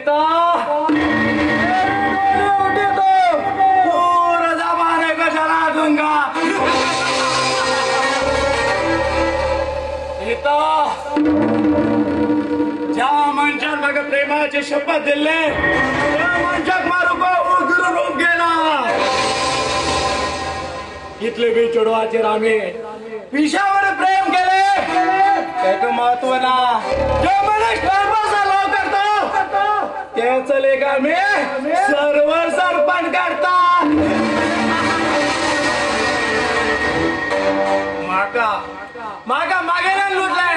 प्रीता उठी तो पूरा जमाने को जला दूंगा। प्रीता ज्या मनशान म्हाका प्रेमाची शपथ दिल्ले त्या मनशाक मारूंक उग्र रूप गेला। इतले बी चेडवाचेर आमी पिशावर प्रेम केले तेका महत्व ना। जो मनीस लव करता ते चलेक आमी सर्वर सरपण काडटा। म्हाका म्हाका मागेल्यान लुटले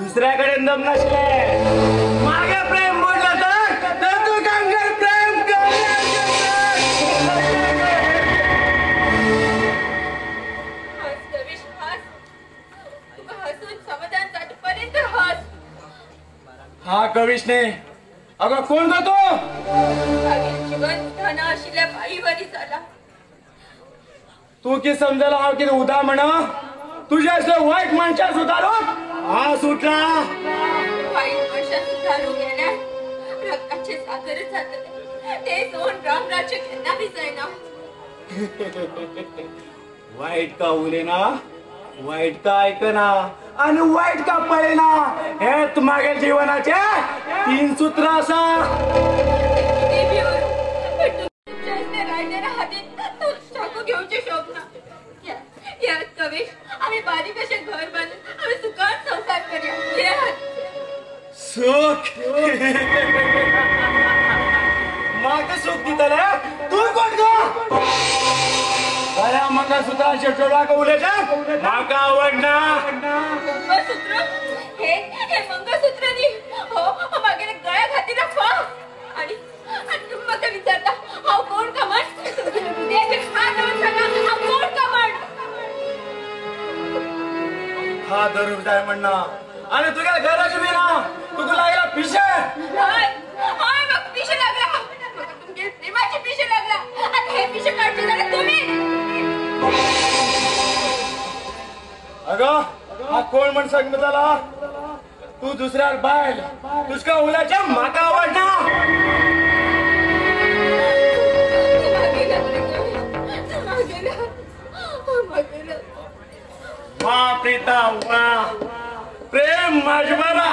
दुसऱ्या कडेन दम नासले। मागे प्रेम मोडलं तर तुका प्रेम कर। हा कविश ने अगं कोण गं तो? जीवन धन आशिल्ल्या बाईवरी जाला। तू की समजला हांव कितें उदा म्हणा? तुझ्या असले वाईट मनशां सुदारूंक हा सुटला। वाईट मनशां सुदारूंक गेल्यार रक्ताचे सागर जातले ते सोडून रामराज्य केन्ना बी जायना। वाईट का उलयना वाईट का ऐकना आणि वाईट का पळयना हेच मागे जीवनाचे 3 सूत्र आसा। कवेश आम्ही बारीक असे घर बांधून आम्ही सुखात संसार करूया। सुख म्हाका सुख दितले तूं कोण गो? बऱ्या मंगळसूत्रांचे चेडवाक उलयता म्हाका आवडना। मंगळसूत्र हे हे मंगळसूत्र न्ही हो मागेले गळ्या खातीर फास। आणि तुम्ही म्हाका विचारता हांव कोण का म्हण? तुमगेले हृदयाचेर हात दवरून सांगा हांव कोण का म्हण? हा धरूंक जाय म्हणना आनी तुगेल्या घराची बी ना तुका लागला पिशें। हय हय म्हाका पिशें लागला म्हाका तुमगेले प्रेमाचें पिशें लागला। आनी हें पिशें काडचें जाल्यार तुमी। अगं हा कोण म्हण सांगता तू दुसऱ्यार बायल तुझका उलयचें म्हाका आवडना। वा प्रीता वा प्रेम मजबरा